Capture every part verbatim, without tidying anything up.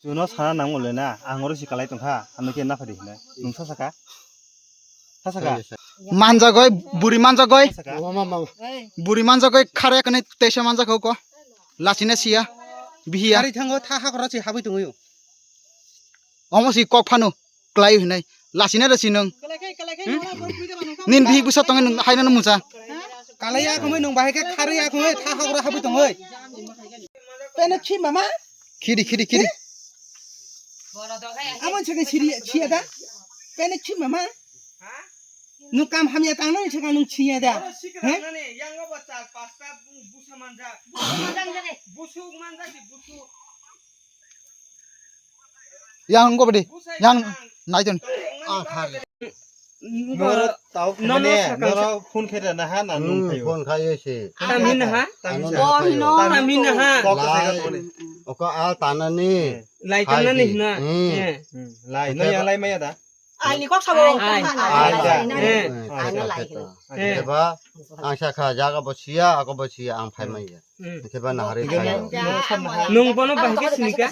Chuno sana nang le na, ang oro si kalai tongkha, ano khe na phadi hino. Nung sa saka? Sa saka? Manjagoi, buri manjagoi. Sa saka? Mama, mama. Buri manjagoi khare kani teisa manjak ko. Lasina siya. Bihiya. Kari thango tha hakora si habui tongo. Omo si kok phano. Klai hinai. Lasina da sinung. Nin bihi busa tongo nung haina nung musa. Kalai ya khumui nung bahai khe kharui ya khumui tha hakora habui tongoi. Pene khi mama? Khidi, khidi, khidi. Amo chakhe siri, siya da? Pene khi mama? Nung kam hamya tang nani chakhe nung siya da? He? Yang go bedi. Yang nai ton. Noro tau khane, noro phone khe rana ha na nung phaio. Phone khaio se. Tamin ha? Tamin ha? Tamin ha? Lai. Oko al tanani. Lai tanani hina. Lai no yang lai maya da. Ai ni kok sabo. Ai. Ai da. Ai no lai hino. Keba ang sakha jaga bo siya, ako bo siya ang phai maya. Keba nahari khaio. Nung bono bahai khe sinika?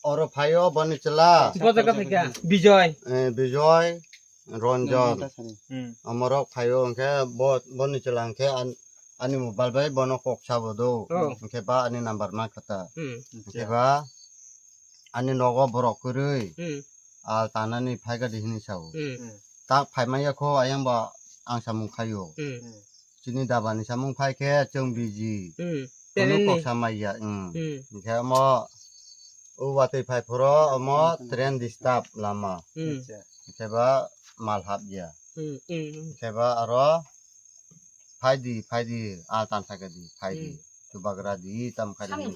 Oro phaio boni chwla. Bo jaga phaikha. Bijoy. Eh, Bijoy, Ranjan. Amorok phaio hwnkhe bo, boni chwla hwnkhe an-, ani mobile bai bono kok sabo do. Hwnkhe ba ani number ma khata. Hwnkhe ba ani nogo borok kwrwi al tanani phaikha di hini sao. Ta phai maya kho ayang ba ang samung khaio. Chini daba ni samung phai khe chwng biji. Kunu kok sa maya. Hwnkhe omo o watwi phai phoro omo train disturb lama. Hwnkhe ba mal hap ya. Hwnkhe ba aro phaidi, phaidi, al tan thaka di, phaidi. Chubagra di, tam khai di.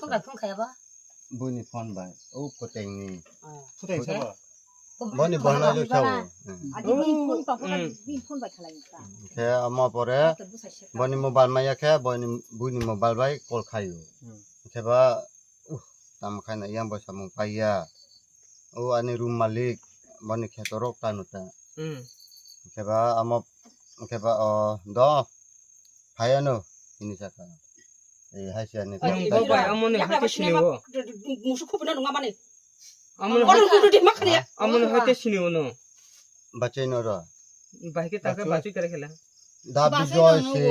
Buini phone bai, o puteng ni. Puteng sabo? Boni bohna jo sao. Adi bini phone pa, bini phone bai khalai ka. Khe ama pore, boni mobile maya khe, boni, buini mobile bai call khaio. Khe ba, uh, tam khai na yang bo samung paiya. O ani room malik, boni khetorok tanu ta. Khe ba, amo, khe ba, o, do, phaiano, hini saka. Eh, hai siya ni. Nung bo bai amo ni hai khe sini o. Musu khupina nunga mani. Amo ni hai khe sini o no. Bachai no ro. Bai khe ta khe bachai kare khela. Da Bijoy se.